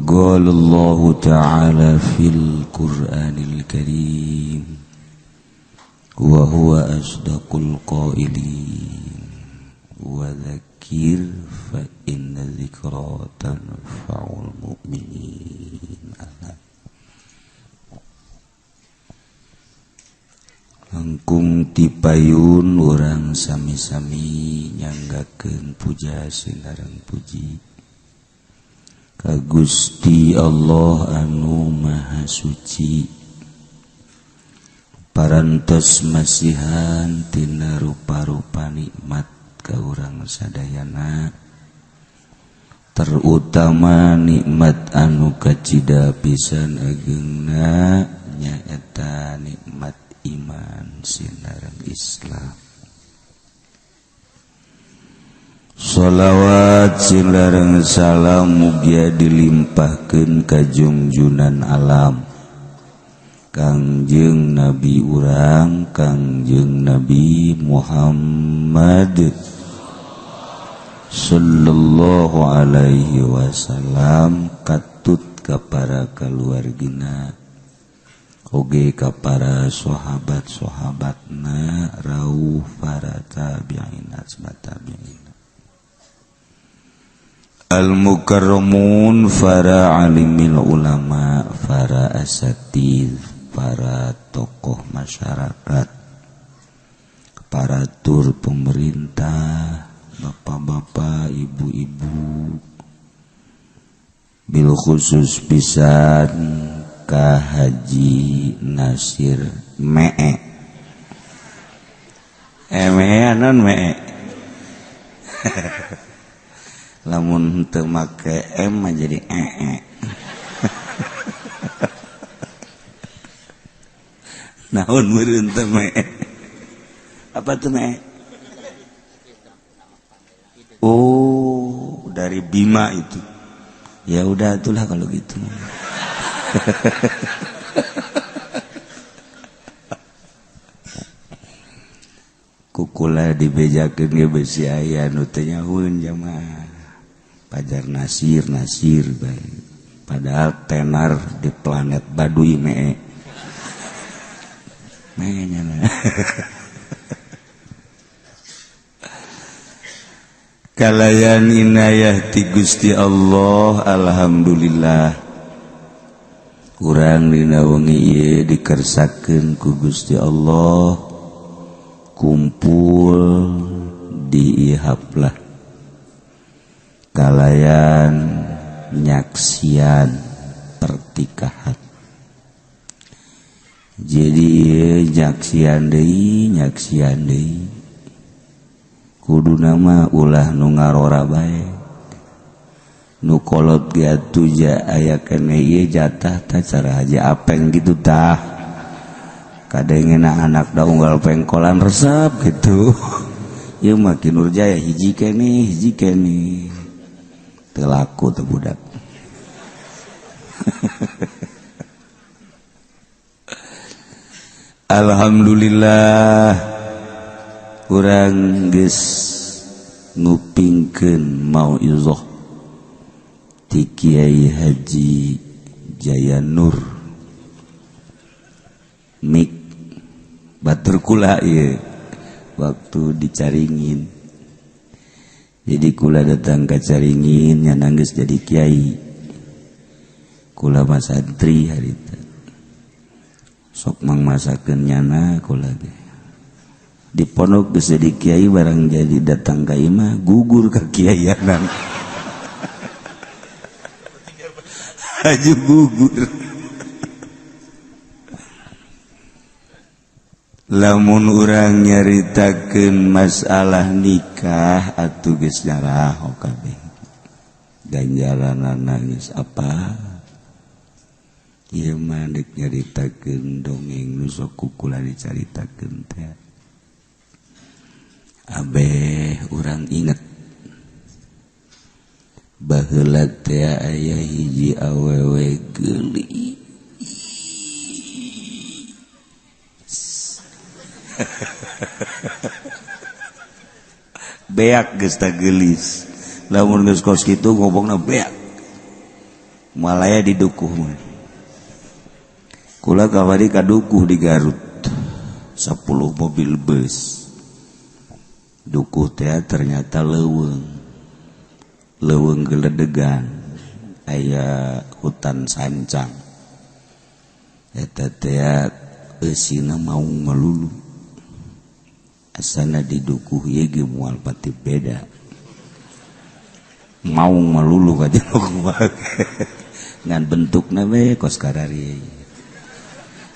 Faqala Allah ta'ala fil Qur'anil Karim wa huwa asdaqul qailin wa dzakir fa inna dzikra tanfa'ul mu'minin. Langkung tipayun urang sami-sami nyanggakeun puja sinareng puji ka Gusti Allah anu Maha Suci, parantos masihan tina rupa-rupa nikmat ka urang sadayana, terutama nikmat anu kacida pisan ageungna nyaeta nikmat iman sinareng Islam. Sholawat sinareng salam mugia dilimpahkeun ka junjunan alam Kangjeng Nabi urang Kangjeng Nabi Muhammad sallallahu alaihi wasallam, katut ka para kaluargina oge ka para sahabat-sahabatna rauh para tabi'in asba tabi'in al-mukarramun, para alimil ulama, para asatid, para tokoh masyarakat, para tur pemerintah, bapak-bapak, ibu-ibu, bil khusus pisan ka Haji Nasir Mee. Mee non mee. Lamun teu make M mah jadi ee. Naon meureun teu mee? Apa tuh mee? Oh, dari Bima itu. Ya udah itulah kalau gitu. Kukula dibejakeun ge besi aya nu teu nyahueun jamaah. Pajar Nasir Nasir bae. Padahal tenar di planet Baduy mee. Mee nya. Kalayan inayah ti Gusti Allah, alhamdulillah. Urang dina wengi ieu dikersakeun ku Gusti Allah kumpul di ihaplah kalayan nyaksian pertikahan. Jadi ieu nyaksian deui kudu nama ulah nu ngarora bae. Nu kolot ge atuh ja aya keneh ieu jatah tah cara haji apeng gitu tah. Kadengena anak da unggal pengkolan resep gitu. Ieu mah Ki Nurjaya hiji keneh hiji keneh. Teu laku teh budak. Alhamdulillah urang geus ngupingkeun mauizah ti Kiai Haji Jaya Nur mik batur kula ieu waktu dicaringin. Jadi kula datang ka Caringin nya geus jadi kiai. Kula mah santri harita. Sok mangmasakeun nyana kula ge. Di pondok geus jadi kiai barang jadi datang ka imah gugur ka kiaianan. Haji gugur. Lamun urang nyaritakeun masalah nikah atuh geus nyaraho kabeh. Ganjaranana geus apa? Ieu mah deuk nyaritakeun dongeng nu sok ku kula dicaritakeun teh. Abeh urang inget baheula teh aya hiji awewe geulis. Beak geus tah geulis. Lamun geus kos kitu ngomongna beak. Malaya di dukuh mah. Kula kawari ka dukuh di Garut 10 mobil bus. Dukuh teh ternyata leuweung. Leuweung geledegan. Aya hutan sancang. Eta teh eusina maung melulu. Asana di dukuh ieu ge moal pati beda. Maung melulu ka kumaha. Ngan bentukna we kos karari.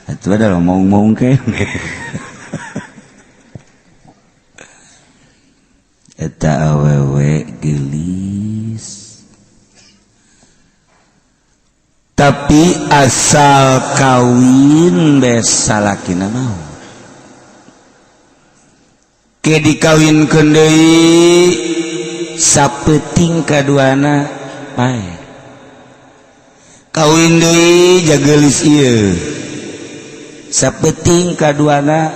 Atuh adalah maung-maung kene. Eta awewe geulis. Tapi asal kawin bes salakina mau. Ke dikawinkeun deui sapeuting kaduana paeh. Kawin deui jageulis ieu. Sapeting kaduana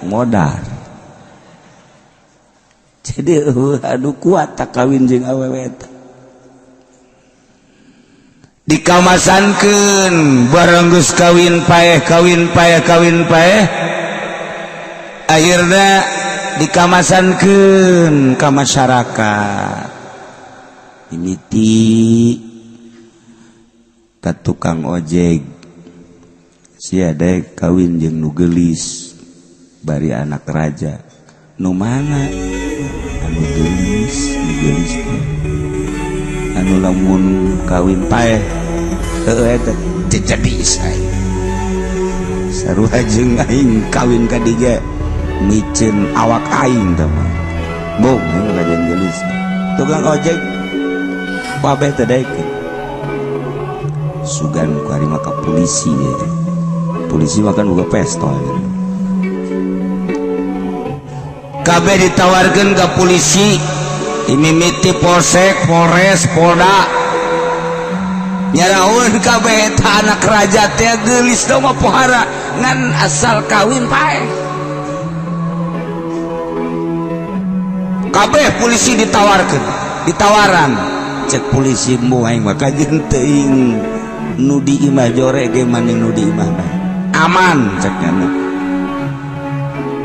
modar. Jadi aduh kuat tak kawin jeung awewe eta. Dikamasankeun bareng geus kawin paeh kawin paeh kawin paeh. Akhirna dikamasankeun ka masyarakat. Mimiti ka tukang ojek sia daek kawin jeung nu geulis bari anak raja nu mana anu geulis nu geulis teh anu lamun kawin paeh heueuh eta teu jadi aing sarua jeung aing kawin ka dieu miceun awak aing teh mah bung aing kajian geulis tukang ojek kabeh teh daekeun sugan ku ari maka polisi ya. Polisi makan buka pistol gitu. Kabeh ditawarkeun ka polisi imimiti polsek, polres, polda. Nyaraun kabeh eta anak raja teh geulis teh mah pohara ngan asal kawin paeh. Kabeh polisi ditawarkeun, ditawaran. Cek polisi mbuh aing mah kajeun teuing nu di imah jore ge maning nu di imah bae. Aman cek nyana.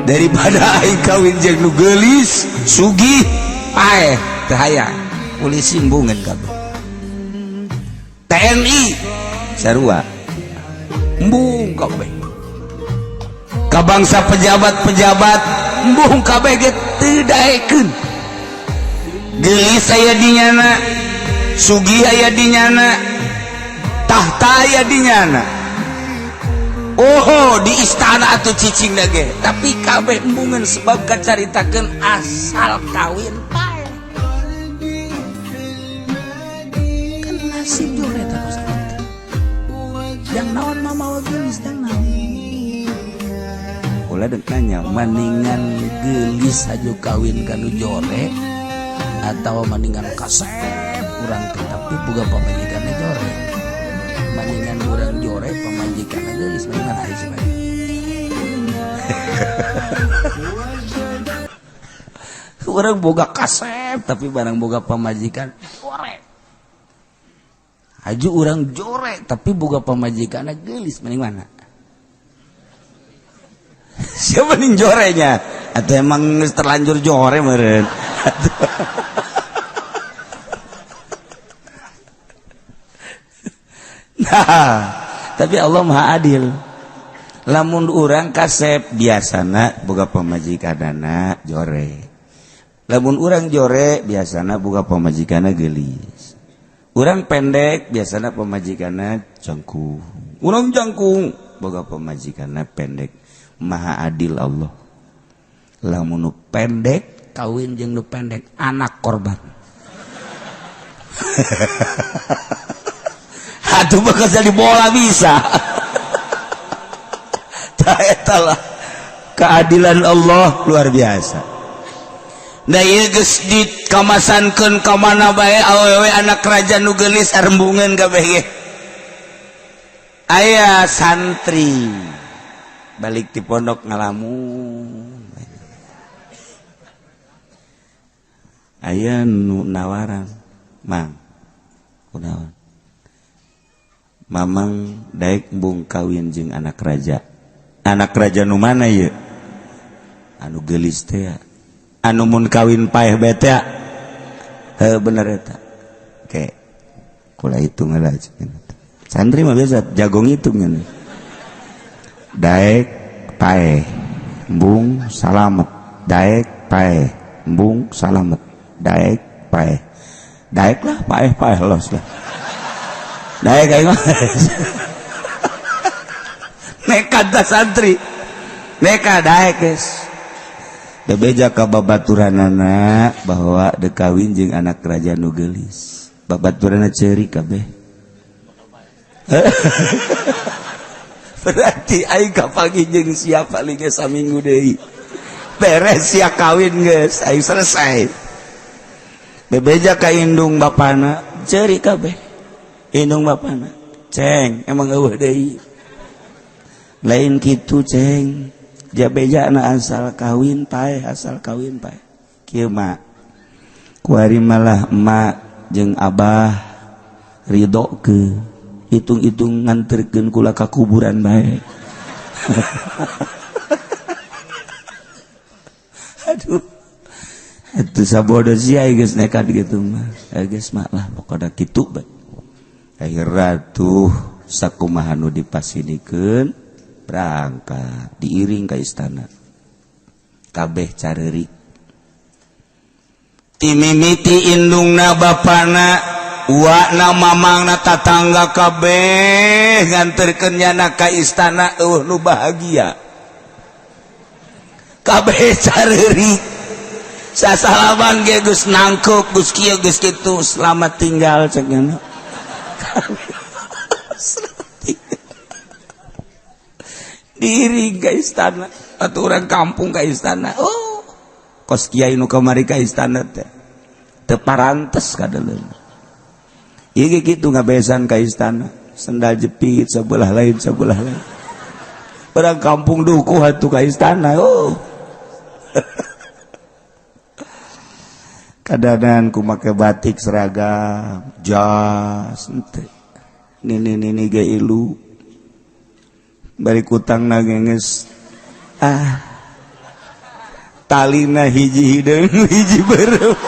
Daripada aing kawin jeung nu geulis, sugih, paeh teu hayang. Polisi embungeun kabeh. TNI sarua embung kabeh. Ka bangsa pejabat-pejabat embung kabeh ge teu daekeun. Geulis aya di nyana, sugih aya di nyana, tahta aya di nyana. Oh, di istana atau cicing ge, tapi kabeh embungeun sebab kacaritakeun asal kawin paeh. Kan nasib jore eta kos kitu. Jang naon mamawa geulis jang naon. Ulah dek nanya, maningan geulis aju kawin ka nu jore atau maningan kasep urang teh tapi boga pamajikanna jore. Maningan urang jore pamajikanna geulis maningan ari sih bae. Urang boga kasep tapi barang boga pamajikan jore. Aju urang jore tapi boga pamajikanna geulis maning mana? Siapa nih jorenya? Atau emang terlanjur jore meureun? Nah, tapi Allah Maha Adil. Lamun urang kasep biasana boga pamajikanana jore. Lamun urang jore biasana boga pamajikanna geulis. Urang pendek biasana pamajikanna jangkung. Urang jangkung boga pamajikanna pendek. Maha Adil Allah. Lamun nu pendek kawin jeung nu pendek anak korban. Atuh bakal jadi bola bisa. Tah eta lah keadilan Allah luar biasa. Da ieu geus dikamasankeun ka mana bae awewe anak raja nu geulis arembungeun kabeh ge. Aya santri balik ti pondok ngalamun. Aya nu nawaran, Mang. Kunaon? Mamang daek embung kawin jeung anak raja. Anak raja nu mana ye? Anu geulis teh, anu mun kawin paeh bae teh. Heuh, bener eta. Oke. Kula hitung heula. Santri mah biasa jago ngitung. Daek paeh embung salamet, daek paeh embung salamet, daek paeh, daek lah paeh, paeh los lah. Daek aing mah. Nekat dah santri, nekat, daek geus. Bebeja ka babaturanana bahwa dek kawin jeung anak raja nu geulis. Babaturanna ceurik kabeh. Berarti aing kapanggih jeung sia paling geus saminggu deui, beres sia kawin, geus aing selesai. Bebeja ka indung bapana, ceurik kabeh indung bapana. "Ceng, emang euweuh deui?" "Lain kitu, Ceng. Jabeja na asal kawin paeh, asal kawin paeh. Kieu mah kuari malah emak jeung abah ridho ke hitung-hitung nganterkeun kula ka kuburan bae." Aduh, itu sabodo sia geus nekat gitu mah. Geus mah lah, pokona kitu bae. Akhirna tuh sakumaha nu dipasinikeun, berangkat diiring ka istana. Kabeh careurik. Timimiti indungna, bapana, uakna, mamangna, tatangga kabeh nganterkeun nyana ka istana, euweuh nu bahagia. Kabeh careurik. Sasalaman ge geus nangkeup, geus kieu, geus kitu. "Selamat tinggal," cek nyana. "Selamat tinggal." Diiring ka istana atuh, urang kampung ka istana. Oh, kos kiai nu kamari ka istana teh teu parantes kadeuleun. Ieu kitu ngabesan ka istana, sendal jepit sebelah lain, sebelah lain. Orang kampung dukuh atuh ka istana. Oh, kadanan ku make batik, seragam, jas henteu. Nini nini ge ilu bari kutang geus ah, talina hiji hideung, hiji beureum.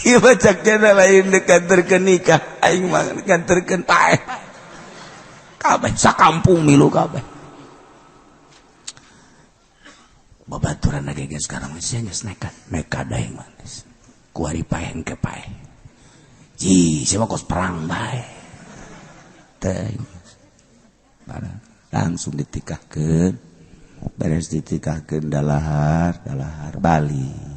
Ieu bacaknya lain dek nganterkeun nikah, aing mah nganterkeun paeh. Kabeh sakampung milu kabeh. Babaturan lagi geus sekarang masih geus nekat, nekat aing mah geus. Kuari paeh ke paeh. Ji, sia mah kos perang bae. Teh. Langsung ditikahkeun. Beres ditikahkeun, dalahar, dalahar balik.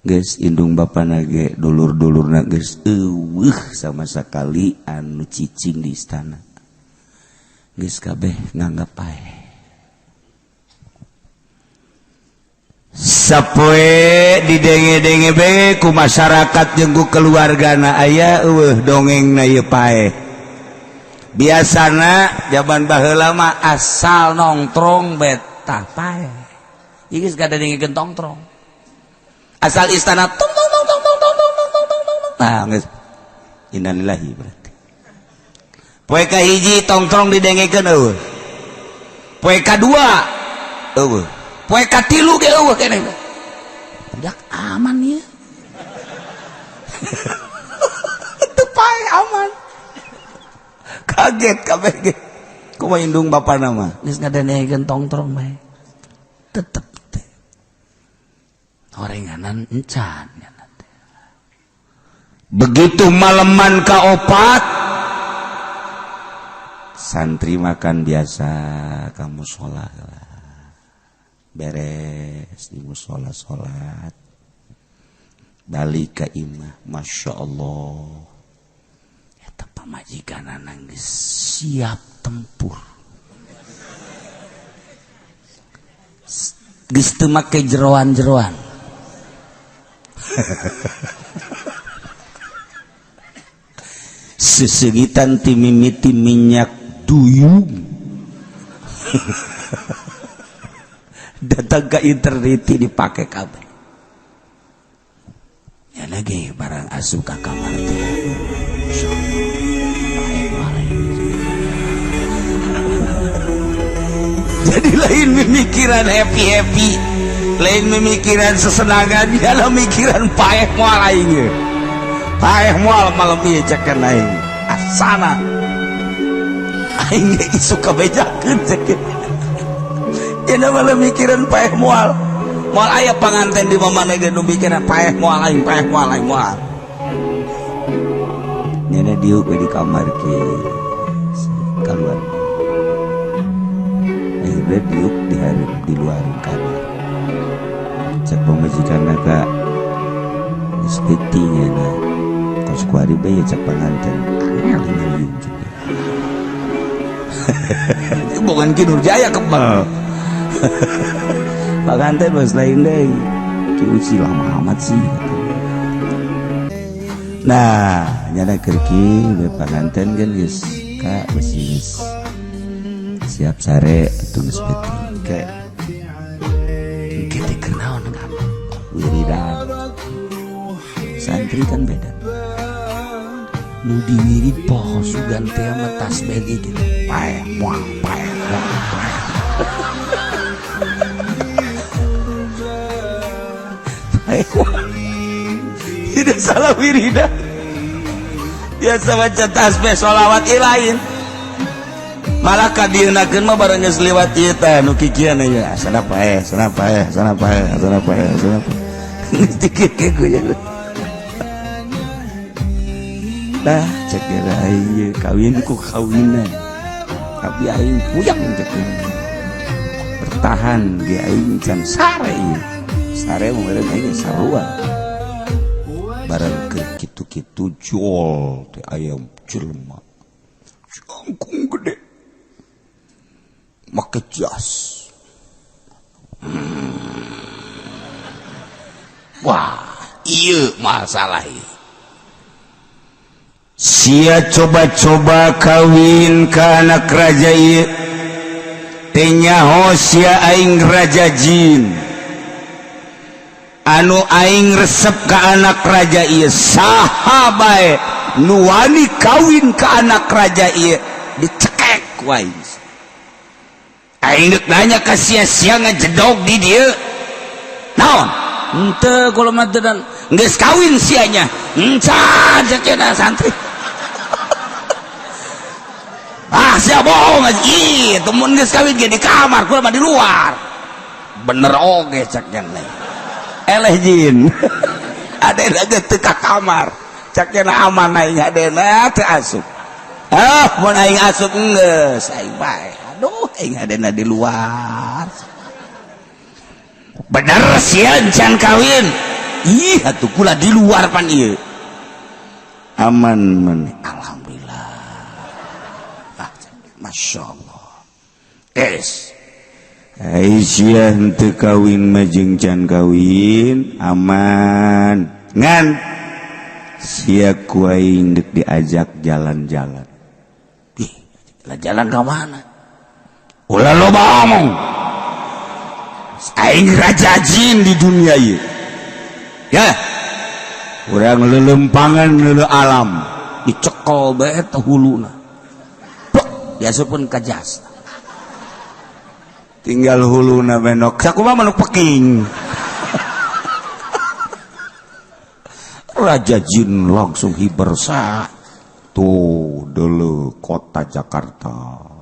Geus indung bapana ge, dulur-dulurna geus euweuh sama sekali anu cicing di istana. Geus kabeh nganggap paeh. Sapoe didenge-denge be ku masyarakat jeung ku keluargana, aya euweuh dongengna ieu paeh. Biasana zaman baheula mah asal nongtrong betah paeh. Ieu geus ngadengekeun tongtrong. Asal istana tung tung tung tung tung tung tung tung tung tung tung. Nah, geus innalillahi berarti. Poe kahiji tongtrong didengekeun, euweuh. Poe kadua euweuh. Poe katilu ge euweuh keneh. Budak aman ieu. Teu paeh, aman. Kaget kabeh ge. Kumaha indung bapana mah geus ngadengekeun tongtrong bae. Tetep teh. Horenganan encan. Begitu maleman kaopat, santri makan biasa ka musola lah. Beres di musola salat, balik ke imah. Masya Allah, eta pamajikan geus siap tempur, geus teu make jeroan-jeroan. Sesegitan timimiti minyak duyung datang ke internet dipakai kabeh. Nya lagi barang asup ka kamar teh. Paeh moal. Jadi lain mimikiran happy-happy, lain mimikiran sesenangan, ya mikiran paeh moal aing ye. Paeh moal malam ieu cekan aing. Asana. Aing ge isuk kabejakeun cek. Jadi malah mikiran paeh moal. Moal aya panganten di mana ge nu mikiran paeh moal aing, paeh moal aing moal. Nyana diuk we di kamar ke keluar. Akhirnya diuk di hareup di luar kamar. Cek pamajikanna ka geus peuting nya. Kos kuari bae cek panganten. Angel ngaliung cek. Bukan Ki Nurjaya kebal. Panganten bos lain deh. Ki Uci lama amat sih kata. Nah, nyana keur kieu we panganten kan geus ka besi geus siap sare atuh geus peuting ke. Engke teh keur naon kan? Wiridan. Santri kan beda. Nu diwirid poho sugan teh mah tasbih ge gitu. Paeh moal, paeh moal, paeh. Paeh moal. Tidak salah wiridan. Biasa baca tasbih sholawat ieu lain. Malah kadieunakeun mah bareng geus liwat ieu teh nu kikian ieu. Sana paeh, sana paeh, sana paeh, sana paeh, sana paeh. Geus dikit ge. Dah cek geura aing ieu kawin ku kawinan. Tapi aing puyeng cek geura. Bertahan ge aing can sare ieu. Sare meureun aing sarua. Bareng keur kitu-kitu jol teh aya jelema. Jangkung gede. Make jas. Wah, ieu masalah ieu. Sia coba-coba kawin ka anak raja ieu. Teu nyaho sia aing raja jin. Anu aing resep ka anak raja ieu saha bae nu wani kawin ka anak raja ieu dicekek ku aing. Aing deuk nanya ka sia-sia ngajedog di dieu. Naon? Henteu kula mah teu dan geus kawin sianya. Encan cek santri. Ah sia bohong aja. Ih, temun geus kawin ge di kamar, kula mah di luar. Bener oge cek nya. Eleh jin. Adena ge teu ka kamar. Cek nya aman aing adena teu asup. Ah, mun aing asup geus aing bae. Aduh, aing adena di luar. Bener sia can kawin. Ih, atuh kula di luar pan ieu. Aman men. Alhamdulillah. Ah, Masya Allah. Es. Aisyah henteu kawin mah jeung can kawin aman. Ngan sia ku aing deuk diajak jalan-jalan. Ih, lah jalan ka mana? Ulah loba omong. Aing raja jin di dunia ieu. Ya. Urang lelempangan leuleuh alam dicekel bae teh huluna. Plek, diasupkeun ka jas. Tinggal huluna benok. Sakumaha manuk peking. Raja jin langsung hiber sa. Tuh dulu kota Jakarta.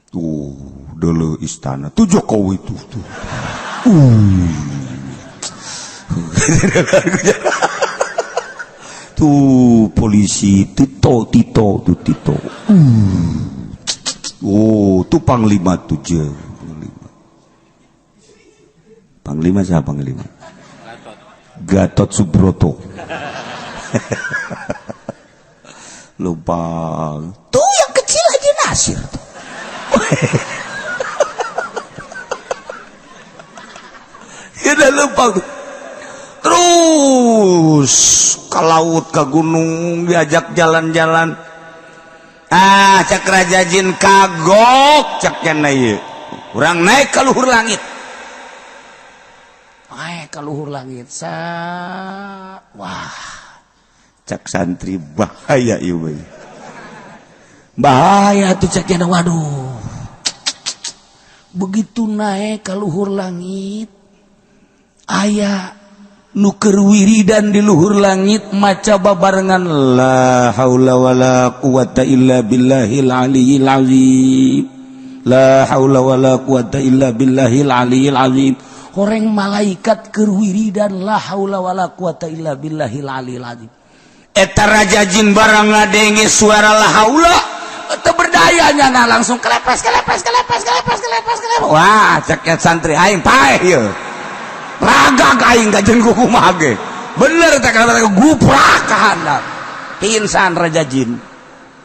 Tuh dulu istana. Tuh Jokowi tuh tuh. Tuh polisi Tito Tito tuh Tito. Oh, tuh panglima tuh je. Panglima. Panglima siapa panglima? Gatot Subroto. Lupa. Tuh yang kecil aja Nasir tuh. Ya udah lupa tuh. Terus ke laut, ke gunung, diajak jalan-jalan. Ah, cek raja jin kagok cek cenah ieu. Urang naik ke luhur langit. Naik ke ka luhur langit sa. Wah, cak santri, bahaya ieu. Bahaya tuh, cak. Waduh, begitu naik ke luhur langit, aya nu keur wiridan di luhur langit, maca babarengan, "La haula wala quwata illa billahil aliyil azim, la haula wala quwata illa billahil aliyil azim." Horeng malaikat keur wiridan, "La haula wala quwata illa billahil aliyil azim." Eta raja jin barang ngadenge suara "la haula", teu berdaya nya, langsung kelepes, kelepes, kelepes, kelepes, kelepes, kelepes. Wah, cek santri, aing paeh ieu, ragag aing kajen kumaha ge bener teh, kata guprak ka handap, pingsan raja jin.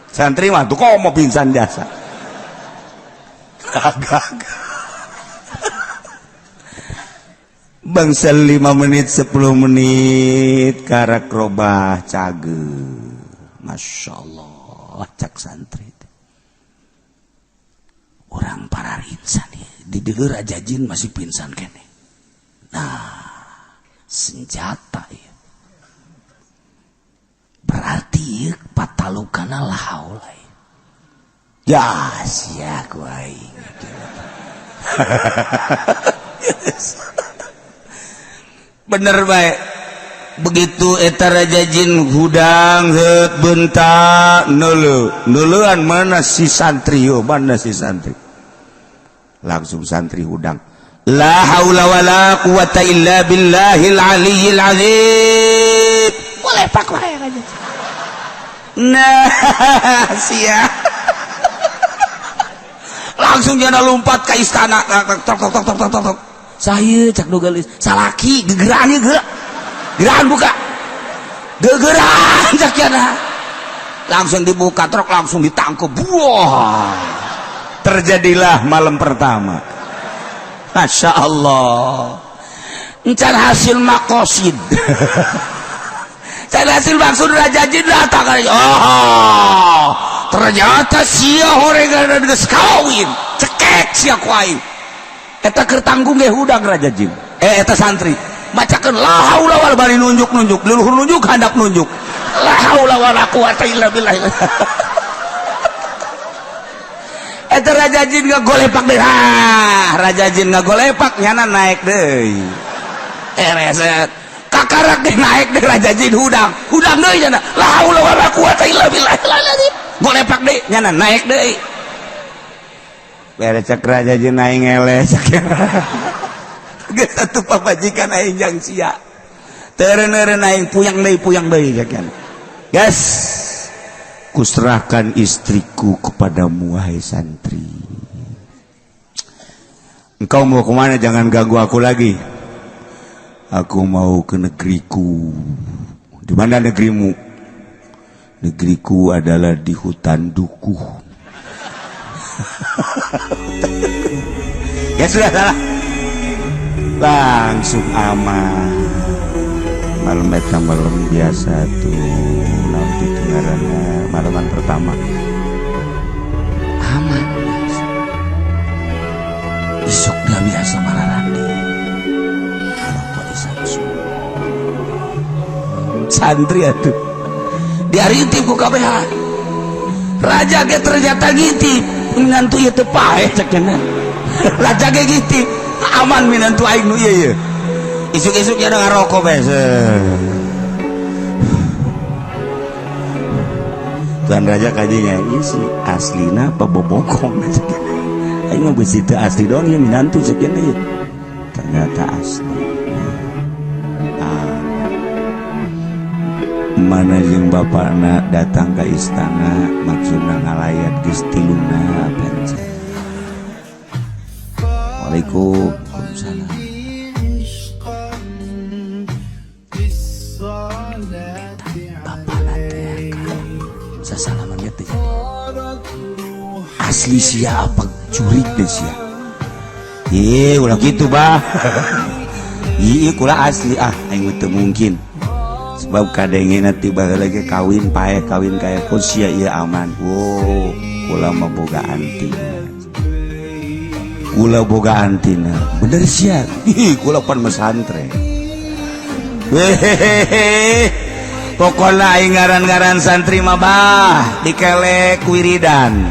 Santri mah tuh kok mau pingsan biasa, ragag. Bangsa 5 menit, 10 menit, karak robah cage. Masya Allah, cak santri, orang para insan ya, di dulu raja jin masih pingsan kene. Nah, senjata ya berarti ya, patalukana la haula ya sia ku aing. Bener baik, begitu eta raja jin hudang heut bentak, neuleu neuleuan, mana si santri yo, mana si santri? Langsung santri hudang, "La haula wala quwata illa billahil aliyyil azim." Boleh pak wae raja. Nah, sia langsung jana lompat ke istana, tok tok tok tok tok tok. Saya cak nu geulis salaki, gegeran ieu, gerak geran, buka gegeran, cak jana. Langsung dibuka truk, langsung ditangkap. Wah, terjadilah malam pertama. Masya Allah, encan hasil makosid, can hasil maksud raja jin datang. Oh, ternyata sia horengan geus kawin, cekek sia ku aing. Eta keur tanggung ge hudang raja jin, eh, eta santri macakeun "la haula wala", bari nunjuk-nunjuk, leluhur nunjuk, handap nunjuk, "La haula wala quwata illa billah." Eta raja jin ngagolepak deui. Ah, raja jin ngagolepak, nyana naik deui. Reset kakarak deh, naik deh raja jin, hudang hudang deui nyana, "La haula wala quwata illa billah." Golepak deui, nyana naik deui. Beres, cek raja jin, aing eleh, cek. Geus atuh, pamajikan aing jang sia. Teureun-eureun aing, puyang deui, puyang deui, cek. Gas, kuserahkan istriku kepadamu, wahai santri. Engkau mau kemana? Jangan ganggu aku lagi. Aku mau ke negeriku. Di mana negerimu? Negeriku adalah di hutan dukuh. Ya sudah, salah. Langsung aman. Malam eta malam biasa tuh, naon itu ngaranna, malaman pertama. Aman biasa. Isuk dia biasa mararandi rokok di Samsu. Santri atuh diarintip ku KBH, raja ge ternyata ngintip minantu ieu teu paeh, cek cenah. Raja ge ngintip, aman minantu aing nu ieu ye. Isuk-isuk nya ngarokok bae. Tuan Raja kajinya ini si aslina apa bobokong? Aing mah beusi teu asli doang ya minantu, sekian ieu. Ternyata asli. Ah. Mana jeung bapakna datang ke istana, maksudna ngalayat, geus tiluna panca. Waalaikumsalam. Bapakna teh sasalaman ge teh asli sia apa Curik deh sia. Ih, ulah gitu, bah. Ih, kula asli ah, aing mah teu mungkin. Sebab kadenge nanti baheula lagi kawin paeh, kawin kaya kok sia ieu aman. Wow, kula mah boga antina. Kula boga antina. Bener sia. Ih, kula pan mesantren. Hehehe, pokoknya aing ngaran-ngaran santri mah bah dikelek wiridan,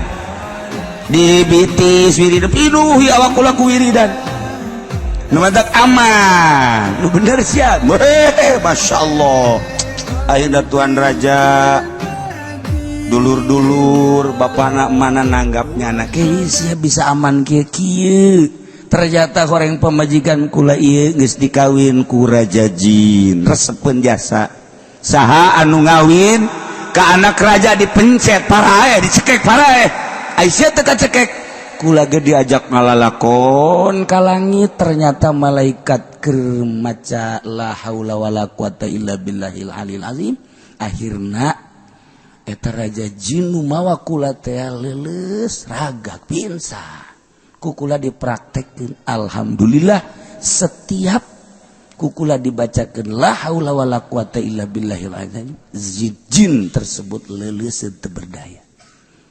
dibitis wiridan, pinuh ya awak kula ku wiridan. Nu matak aman, nu bener siap. Hehehe, Masya Allah. Akhirnya Tuan Raja, dulur-dulur, bapak mana nanggapnya anak sia bisa aman kieu kieu. Ternyata horeng pemajikan kula ieu geus dikawin ku raja jin, resepeun jasa. Saha anu ngawin ka anak raja dipencet paraeh, dicekek paraeh. Aisyah teu kacekek. Kula ge diajak ngalalakon ka langit, ternyata malaikat keur maca la haula wala quwata illa billahil alil azim. Akhirna eta raja jin nu mawa kula teh leuleus ragak pingsan. Kukula dipraktekkeun, alhamdulillah setiap kukula dibacakeun la haula wala quwata illa billahil azim, jin tersebut leuleus teu berdaya.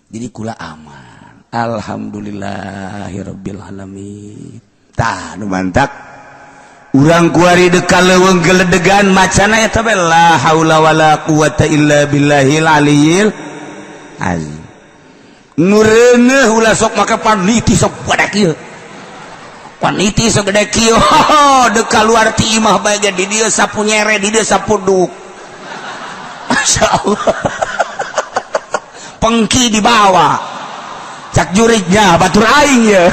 Jadi kula aman. Alhamdulillahirabbil alamin. Tah nu mantak urang kuari deka leuweung geledegan macana eta bae la haula wala quwata illa billahil aliyil azim. Nu reuneuh ulah sok make paniti sok gede kieu. Paniti sok gede kieu, dek kaluar ti imah bae ge di dieu sapu nyere, di dieu sapu duk. Masya Allah. Pengki dibawa. Cak jurignya batur aing ya.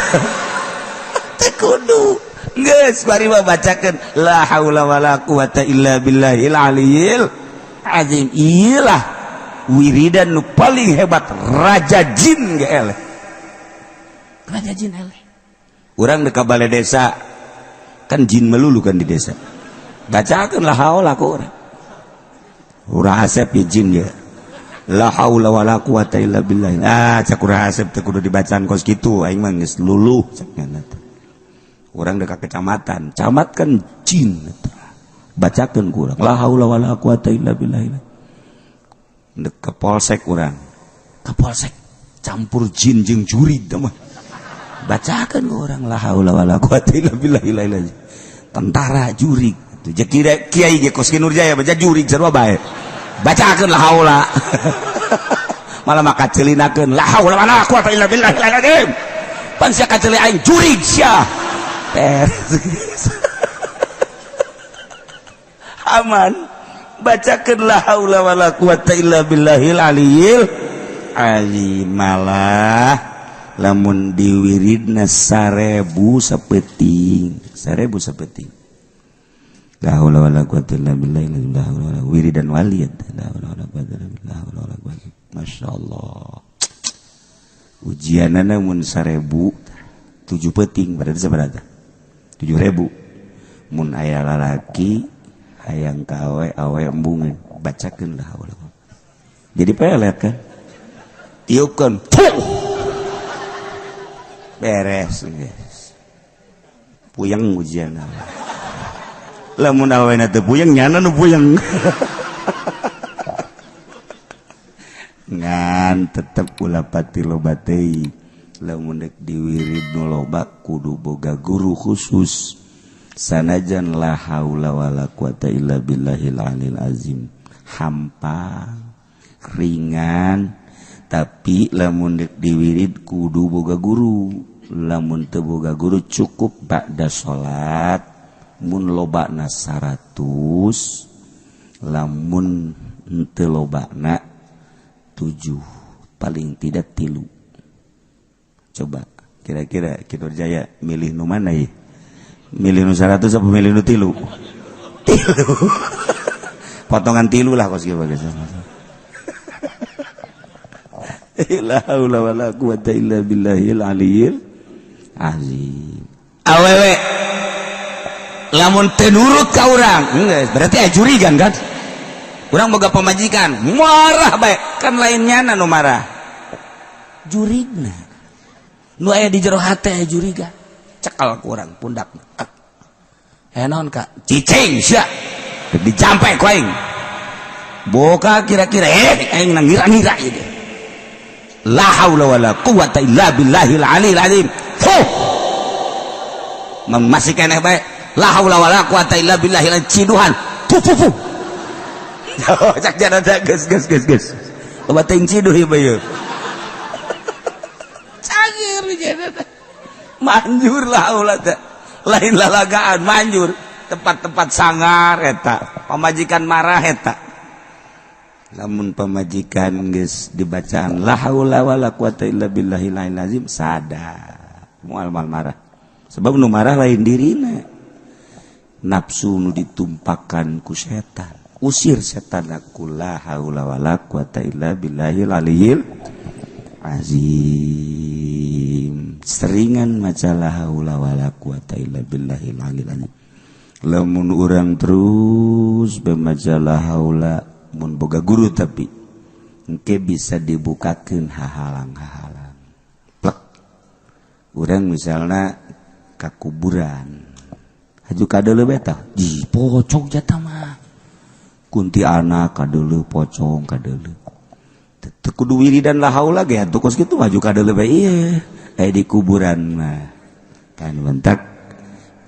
Teu kudu. Geus bari mah bacakeun la haula wala quwata illa billahil aliyil azim. Iyalah wiridan nu paling hebat, raja jin ge eleh. Raja jin eleh. Urang deka balai desa kan jin melulu kan di desa. Bacakeun la haula ku urang. Urang asep ya jin ya. La haula wala quwata illa billah. Ah, cak urang asep teh kudu dibacaan kos kitu, aing mah geus luluh cak nyana teh. Urang deka kecamatan, camat kan jin. Bacakeun ku urang la haula wala quwata illa billah. Dek ke polsek urang. Ke polsek campur jin jeung jurig teh mah. Bacakeun ku urang la haula wala quwata illa billah. Tentara jurig. Tuh kira kiai ge kos Nurjaya baca jurig sarua bae. Bacakeun la haula. Malah maka celinakeun la haula wala quwata illa billah. Pan sia kaceli aing jurig sia. Beres. Aman. Bacakeun la haula wala quwata illa billahil aliyil azim. Malah lamun diwiridna 1000 sapeting, 1000 sapeting. La haula wala quwata illa billah, la haula wala wiridan wali, la haula wala quwata illa billah, la haula wala quwata. Masyaallah. Ujianana mun 1000 7 peting berarti sabaraha? 7000. Mun aya lalaki hayang ka awe awe embungeun, bacakeun la haula. Jadi pelet kan? Tiupkeun. Beres geus. Puyeng ujian. Lamun awena teu puyeng nyana nu puyeng. Ngan tetep ulah pati loba teuing. Lamun dek diwirid nu loba kudu boga guru khusus. Sanajan la haula wala quwata illa billahil alil azim. Hampang, ringan, tapi lamun dek diwirid kudu boga guru. Lamun teu boga guru cukup ba'da salat mun lobana 100, lamun henteu lobana 7, paling tidak 3. Coba kira-kira Ki Nurjaya milih nu mana ya? Milih nu 100 apa milih nu 3? 3. Potongan 3 lah kos kieu bagus. La haula wala quwata illa billahil aliyil azim. Awewe lamun teu nurut ka urang, geus berarti aya jurigan kan? Urang boga pamajikan, marah bae, kan lainnya nu marah. Jurigna. Nu aya di jero hate aya juriga. Cekal ku urang pundak. Eh naon ka? Cicing sia. Dijampe ku aing. Boka kira-kira aing nang ngira-ngira ieu. La haula wala quwata illa billahil aliyil azim. Fuh. Masih keneh bae. La haula wala quwata illa billahil ciduhan. Pu pu pu. Cak jana teh geus geus geus geus. Loba teuing ciduh ieu ieu. Cageur jana teh. Manjur lah ulah teh. Lain lalagaan manjur. Tempat-tempat sangar eta. Pamajikan marah eta. Lamun pamajikan geus dibacaan la haula wala quwata illa billahil azim sadar. Moal marah. Sebab nu marah lain dirina. Nafsu nu ditumpakan ku setan. Usir setan aku la haula wala quwata illa billahil aliyil azim. Seringan maca la haula wala quwata illa billahil aliyil azim. Lamun urang terus bemaca la haula mun boga guru tapi engke bisa dibukakeun hahalang-hahalang. Plek. Urang misalna ka kuburan. Haju kadeuleu beta. Ji pocong jata mah. Kunti anak kadeuleu pocong kadeuleu. Teu kudu wiridan la haula ge atuh kos kitu maju kadeuleu bae ieu. Eh di kuburan mah. Kan bentak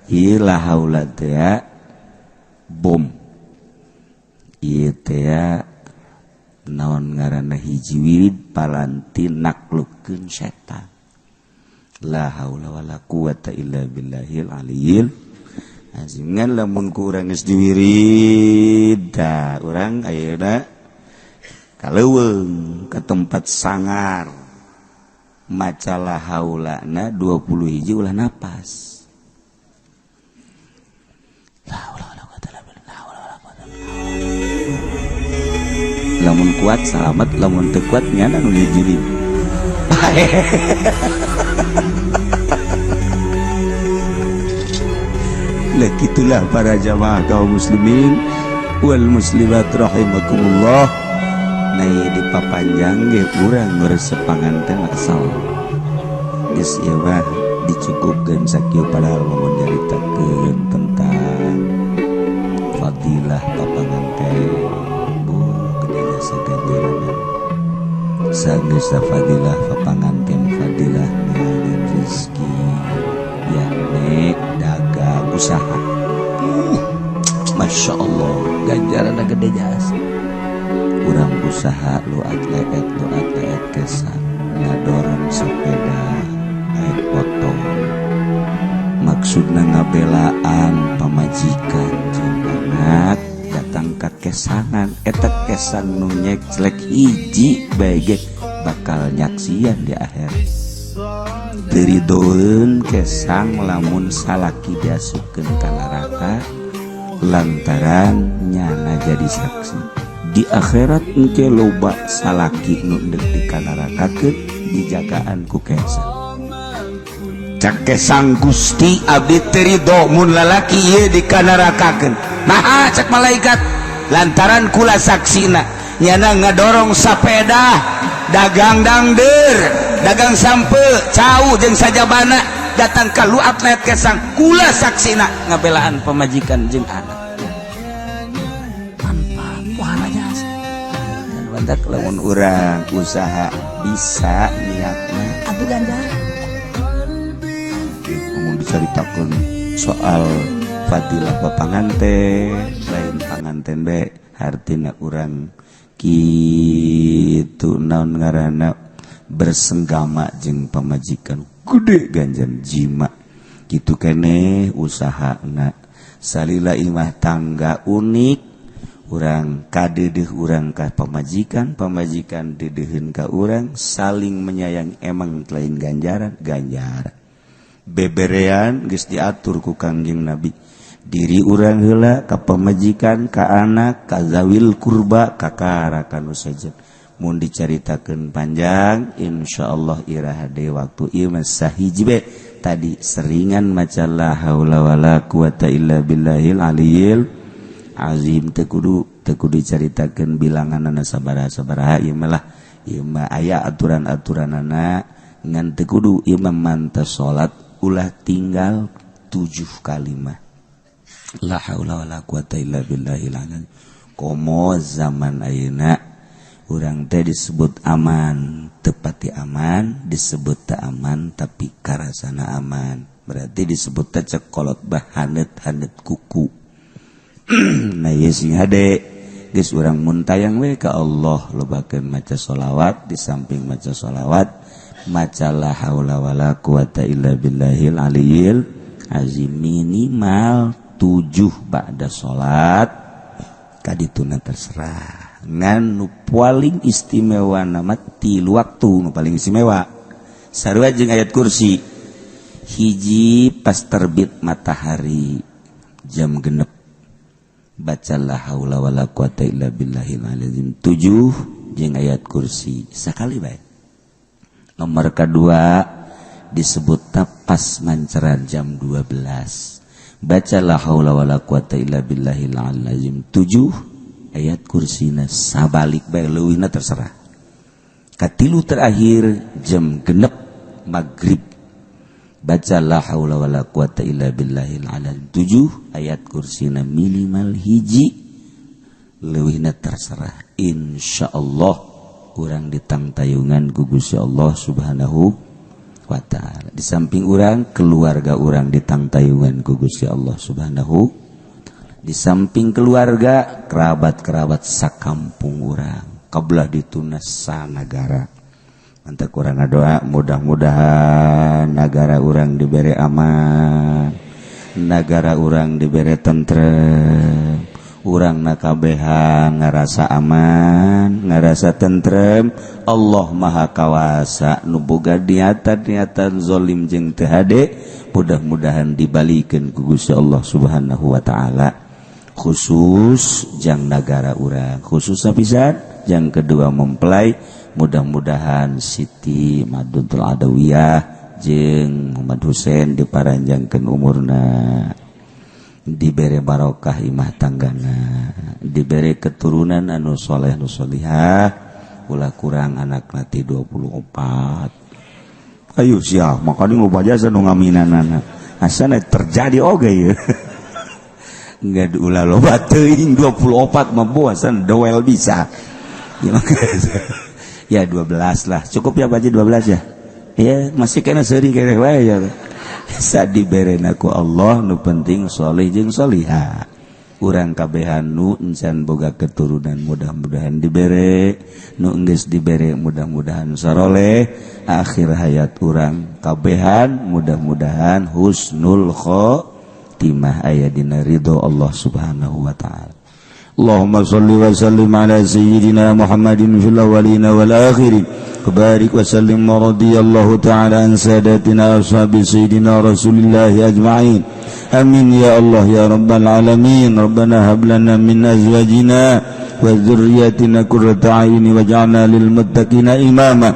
ieu la haula teh bom. Ieu teh naon ngaranna hiji wirid palanti naklukkeun setan. La haula wala quwata illa billahil aliyil azim. Ngan lamun ku urang geus diwirid tah urang ayeuna ka leuweung ka tempat sangar maca la haulana 20 hiji ulah napas. La haula wala quwata illa billah. La haula wala quwata. Lamun kuat salamet, lamun teu kuat nyana nu dijirid. Lah gitulah para jamaah kaum muslimin wal muslimat rahimakumullah. Nah ieu dipapanjang ge urang ngeureus panganten asal. Geus ieu mah dicukupkeun sakieu padahal mun nyaritakeun tentang fadilah papanganten. Bu gede jasa ganjaranna. Sanggeus fadilah papanganten fadilah neangan rezeki yakni dagang usaha. Masya Allah ganjaran gede jasa. Urang usaha lu atlet kesan ngadorong sepeda naik motor maksudna ngabelaan pamajikan jeung anak datang ka kesangan eta kesan nu nyekclek hiji bae ge bakal nyaksian di akhir. Teridoeun kesang lamun salaki diasupkeun ka neraka lantaran nyana jadi saksi di akhirat engke loba salaki nu deuk dikanarakakeun dijagaan ku kesang. Cak kesang Gusti abdi teu ridho mun lalaki ieu dikanarakakeun. Maha cak malaikat lantaran kula saksina nyana ngadorong sapeda dagang dangder dagang sampe cau jeung sajabana datang ka lu atlet kesang kula saksina ngabelaan pamajikan jeung anak. Manfaat pahala jasa. Dan bantak lamun urang usaha bisa niatna atuh ganjaran. Mun dicaritakeun soal fadilah papanganten lain panganten be hartina urang kitu naon ngaranna bersenggama jeung pamajikan gede ganjan jima kitu keneh usahana salila imah tangga unik urang kadeudeeh urang ka pamajikan pamajikan deudeuheun ka urang saling menyayangi emang lain ganjaran ganjaran beberean geus diatur ku Kangjeng Nabi diri urang heula ka pamajikan ka anak ka zawil kurba ka kakara nu sejen. Mun dicaritakeun panjang insyaallah iraha deui waktu ieu mah sahiji be tadi seringan maca la haula wala quwata illa billahil aliyil azim teu kudu dicaritakeun bilanganna sabaraha-sabaraha ieu mah lah ieu mah aya aturan-aturanana ngan teu kudu ieu mah mantas salat ulah tinggal 7 kalimah la haula wala quwata illa billahil azim. Komo zaman ayeuna urang teh disebut aman tepati aman disebut tak aman tapi karasana aman berarti disebut teh cek kolot bah hanet-hanet kuku. Nah, ieu sing hade geus urang muntayang we ka Allah, lobakeun maca sholawat. Di samping maca sholawat, maca la haula wala quwata illa billahil aliyil azim minimal 7 ba'da salat. Kadituna terserah, ngan nu paling istimewa nama tilu waktu. Nu paling istimewa sarua jeung ayat kursi. Hiji, pas terbit matahari jam 6, baca la haula wala quwata illa billahil azim 7 jeung ayat kursi sakali bae. Nomor kedua disebut pas manceran jam 12, baca la haula wala quwata illa billahil azim 7, ayat kursina sabalik bae, leuwihna terserah. Katilu terakhir, jam 6 maghrib, baca la haula wala quwata illa billahil azim 7, ayat kursina minimal hiji, leuwihna terserah. Insyaallah urang ditangtayungan ku Gusti Allah Subhanahu wa Ta'ala. Di samping urang, keluarga urang ditangtayungan ku Gusti Allah Subhanahu. Di samping keluarga, kerabat-kerabat sakampung urang, kabelah dituna sanagara. Mantap, kurang doa mudah-mudahan negara urang diberi aman, negara urang diberi tentrem, urang nakabehan ngerasa aman, ngerasa tentrem. Allah Maha Kawasa. Nu boga niatan-niatan zolim jeung teu hade, mudah-mudahan dibalikin ku Gusti Allah Subhanahu wa Ta'ala, khusus jang negara urang, khusus pisan yang kedua mempelai. Mudah-mudahan Siti Maduntul Adawiyah jeung Muhammad Husain diparanjangkeun umurna, dibere barokah imah tanggana, dibere keturunan anu soleh nu solihah, ulah kurang anak nanti 24. Ayo siap, makanya loba jasa nu ngaminanana asana terjadi oge ya. Enggak, ulah loba teuing, 24 mah bosan doel bisa ya. Ya, 12 lah cukup ya, Pak Haji, 12 ya. Ya, masih kena seri kene wae ya. Dibere ku Allah, nu penting soleh jeung solihah. Urang kabehan nu encan boga keturunan mudah-mudahan dibere, nu enggeus dibere mudah-mudahan saroleh. Akhir hayat urang kabehan mudah-mudahan husnul khotimah, aya dina ridho Allah Subhanahu wa Ta'ala. اللهم صل وسلم على سيدنا محمد في الأولين والآخرين وبارك وسلم، ورضي الله تعالى عن ساداتنا أصحاب سيدنا رسول الله أجمعين. آمين يا الله يا رب العالمين. ربنا هب لنا من أزواجنا وذرياتنا قرة أعين واجعلنا للمتقين إماما.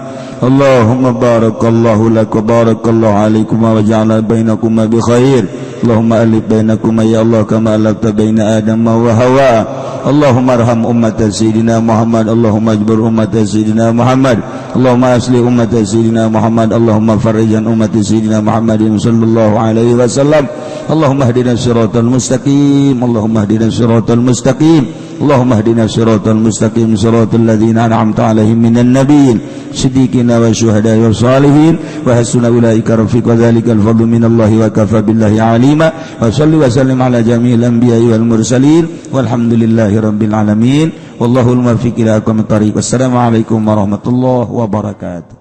اللهم بارك الله لك وبارك الله عليكما وجعل بينكما بخير. اللهم ألف بينكما يا الله كما ألفت بين آدم وحواء. اللهم ارحم أمة سيدنا محمد. اللهم اجبر أمة سيدنا محمد. اللهم أصلح أمة سيدنا محمد. اللهم فرج عن أمة سيدنا محمد صلى الله عليه وسلم. اللهم اهدنا الصراط المستقيم. اللهم اهدنا الصراط المستقيم. اللهم اهدنا الصراط المستقيم، صراط الذين أنعمت عليهم من النبيين، صديقين والشهداء والصالحين، وحسن أولئك رفيقا. وذلك الفضل من الله وكفى بالله عليما. وصل وسلم على جميع الأنبياء والمرسلين، والحمد لله رب العالمين، والله الموفق إلى أقوم الطريق. والسلام عليكم ورحمة الله وبركاته.